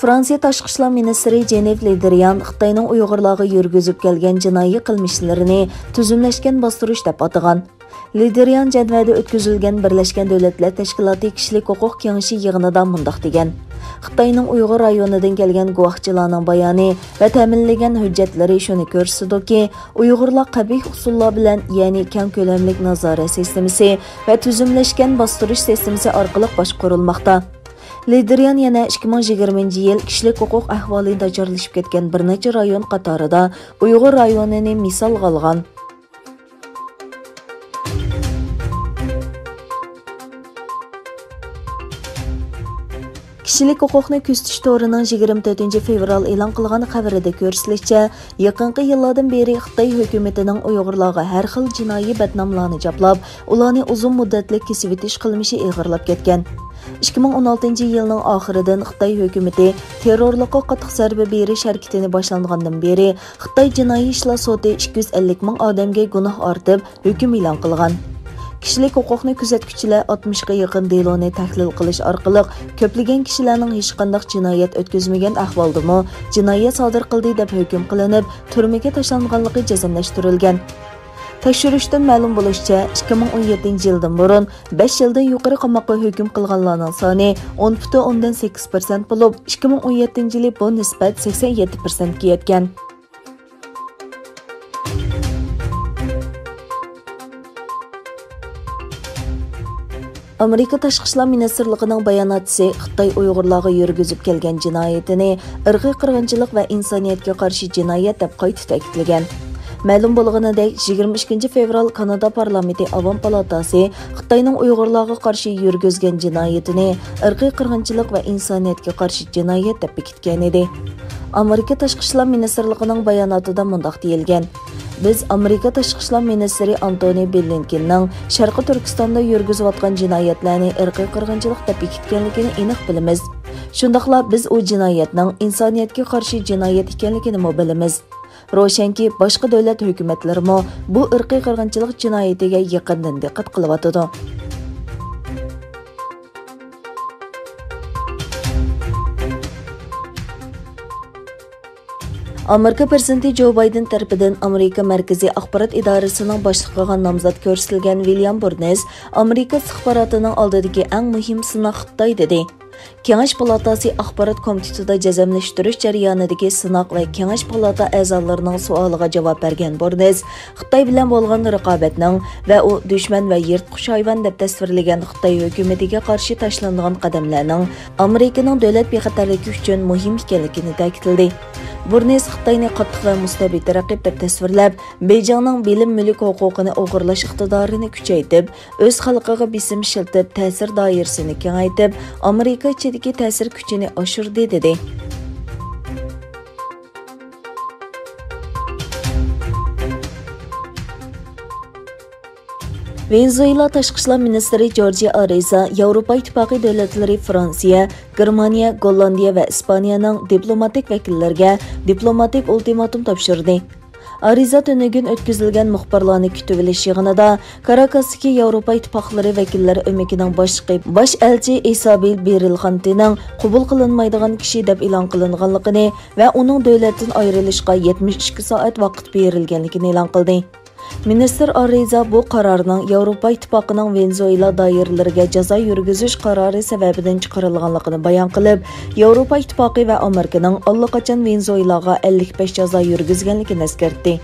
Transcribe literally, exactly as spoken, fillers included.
فرانسىيە تاشقى ئىشلار مىنىستىرى جېنېف لېدرىيان خىتاينىڭ ئۇيغۇرلارغا يۈرگۈزۈپ كەلگەن جىنايى قىلمىشلىرىنى تۈزۈملەشكەن باستۇرۇش دەپ ئاتىغان. لېدرىيان جەنۋەدە ئۆتكۈزۈلگەن بىرلەشكەن دۆلەتلەر تەشكىلاتى كىشىلىك ھوقۇق كېڭىشى يىغىنىدا مۇنداق دېگەن: خىتاينىڭ ئۇيغۇر رايونىدىن كەلگەن گۇۋاھچىلارنىڭ بايانى ۋە تەمىنلىگەن ھۆججەتلىرى شۇنى كۆرسىتىدۇكى، ئۇيغۇرلار قەبىھ ئۇسۇللار بىلەن، يەنى كەڭ كۆلەملىك نازارەت سىستېمىسى ۋە تۈزۈملەشكەن باستۇرۇش سىستېمىسى ئارقىلىق باشقۇرۇلماقتا. لېدرىيان يەنە ئىككى مىڭ يىگىرمىنچى يىل كىشىلىك ھوقۇق ئەھۋالى ناچارلىشىپ كەتكەن بىر نەچچە رايون قاتارىدا ئۇيغۇر رايونىنى مىسالغا ئالغان. كىشىلىك ھوقۇقنى كۆزىتىش تورىنىڭ يىگىرمە تۆتىنچى فېۋرال ئېلان قىلغان خەۋىرىدە كۆرسىتىلىشىچە، يېقىنقى يىللاردىن بېرى خىتاي ھۆكۈمىتىنىڭ ئۇيغۇرلارغا ھەر خىل جىنايى بەتناملارنى چاپلاپ، ئۇلارنى ئۇزۇن مۇددەتلىك كېسىۋېتىش قىلمىشى ئېغىرلاپ كەتكەن. ئىككى مىڭ ئون ئالتىنچى يىلنىڭ ئاخىرىدىن خىتاي ھۆكۈمىتى تېررورلۇققا قاتتىق زەربە بېرىش ھەرىكىتىنى باشلانغاندىن بېرى، خىتاي جىنايى ئىشلار سوتى ئىككى يۈز ئەللىك مىڭ ئادەمگە گۇناھ ئارتىپ، ھۆكۈم ئېلان قىلغان. كىشىلىك ھوقۇقنى كۆزەتكۈچىلەر ئاتمىشقا يېقىن دېلونى تەھلىل قىلىش ئارقىلىق، كۆپلىگەن كىشىلەرنىڭ ھېچقانداق جىنايەت ئۆتكۈزمىگەن ئەھۋالدىمۇ جىنايەت سادىر قىلدى دەپ ھۆكۈم قىلىنىپ، تۈرمىگە تاشلانغانلىقى جەزملەشتۈرۈلگەن. تەكشۈرۈشتىن مەلۇم بولۇشىچە، ئىككى مىڭ ئون يەتتىنچى يىلدىن بۇرۇن بەش يىلدىن يۇقىرى قاماققا ھۆكۈم قىلغانلارنىڭ سانى ئون پۈتۈن ئوندىن سەككىز پىرسەنت بولۇپ، ئىككى مىڭ ئون يەتتىنچى يىلى بۇ نىسبەت سەكسەن يەتتە پىرسەنتكە يەتكەن. ئامېرىكا تاشقى ئىشلار مىنىستىرلىقىنىڭ باياناتچىسى خىتاي ئۇيغۇرلارغا يۈرگۈزۈپ كەلگەن جىنايىتىنى ئىرقىي قىرغىنچىلىق ۋە ئىنسانىيەتكە قارشى جىنايەت دەپ قايتا تەكىتلىگەن. مەلۇم بولغىنىدەك، يىگىرمە ئىككىنچى فېۋرال كانادا پارلامېنتى ئاۋام پالاتاسى خىتاينىڭ ئۇيغۇرلارغا قارشى يۈرگۈزگەن جىنايىتىنى ئىرقىي قىرغىنچىلىق ۋە ئىنسانىيەتكە قارشى جىنايەت دەپ بېكىتكەن ئىدى. ئامېرىكا تاشقى ئىشلار مىنىستىرلىقىنىڭ باياناتىدا مۇنداق دېيىلگەن: بىز ئامېرىكا تاشقى ئىشلار مىنىستىرى ئانتونى بلىنكېننىڭ شەرقىي تۈركىستاندا يۈرگۈزۈۋاتقان جىنايەتلەرنى ئىرقىي قىرغىنچىلىق دەپ بېكىتكەنلىكىنى ئېنىق بىلىمىز. شۇنداقلا بىز ئۇ جىنايەتنىڭ ئىنسانىيەتكە قارشى جىنايەت ئىكەنلىكىنىمۇ بىلىمىز. روشەنكى، باشقا دۆلەت ھۆكۈمەتلىرىمۇ بۇ ئىرقىي قىرغىنچىلىق جىنايىتىگە يېقىندىن دىققەت قىلىۋاتىدۇ. ئامېرىكا پىرېزىدېنتى جو بايدېن تەرىپىدىن ئامېرىكا مەركىزىي ئاخبارات ئىدارىسىنىڭ باشلىقىغا نامزات كۆرسىتىلگەن ۋىليام بۇرنېس ئامېرىكا ئىستىخباراتىنىڭ ئالدىدىكى ئەڭ مۇھىم سىناق خىتاي دېدى. كېڭەش پالاتاسى ئاخبارات كومىتېتىدا جەزملەشتۈرۈش جەريانىدىكى سىناق ۋە كېڭەش پالاتا ئەزالىرىنىڭ سوئالىغا جاۋاب بەرگەن بۇرنېس خىتاي بىلەن بولغان رىقابەتنىڭ ۋە ئۇ دۈشمەن ۋە يىرتقۇچ ھايۋان دەپ تەسۋىرلىگەن خىتاي ھۆكۈمىتىگە قارشى تاشلىنىدىغان قەدەملەرنىڭ ئامېرىكىنىڭ دۆلەت بىخەتەرلىكى ئۈچۈن مۇھىم ئىكەنلىكىنى تەكىتلىدى. بۇرنېس خىتاينى قاتتىق ۋە مۇستەبىت رەقىب دەپ تەسۋىرلەپ، بېيجىڭنىڭ بىلىم مۈلۈك ھوقۇقىنى ئوغرىلاش ئىقتىدارىنى كۈچەيتىپ، ئۆز خەلقىگە بېسىم ئىشلىتىپ، تەسىر دائىرىسىنى كېڭەيتىپ، ئامېرىكا ئىچىدىكى تەسىر كۈچىنى ئاشۇردى، دېدى. ۋېنېزۇېلا تاشقى ئىشلار مىنىستىرى جورجى ئارېزا ياۋروپا ئىتتىپاقى دۆلەتلىرى فرانسىيە، گېرمانىيە، گوللاندىيە ۋە ئىسپانىيەنىڭ دىپلوماتىك ۋەكىللىرىگە دىپلوماتىك ئۇلتىماتوم تاپشۇردى. ئارېزا تۈنۈگۈن ئۆتكۈزۈلگەن مۇخبىرلارنى كۈتۈۋېلىش يىغىنىدا كاراكاستىكى ياۋروپا ئىتتىپاقلىرى ۋەكىللەر ئۆمىكىنىڭ باشلىقى، باش ئەلچى ئىسابېل بېرىلخانتىنىڭ قوبۇل قىلىنمايدىغان كىشى دەپ ئېلان قىلىنغانلىقىنى ۋە ئۇنىڭ دۆلەتتىن ئايرىلىشقا يەتمىش ئىككى سائەت ۋاقىت بېرىلگەنلىكىنى ئېلان قىلدى. مىنىستىر ئارېزا بۇ قارارنىڭ ياۋروپا ئىتتىپاقىنىڭ ۋېنېزۇېلا دائىرىلىرىگە جازا يۈرگۈزۈش قارارى سەۋەبىدىن چىقىرىلغانلىقىنى بايان قىلىپ، ياۋروپا ئىتتىپاقى ۋە ئامېرىكىنىڭ ئاللىقاچان ۋېنېزۇېلاغا ئەللىك بەش جازا يۈرگۈزگەنلىكىنى ئەسكەرتتى.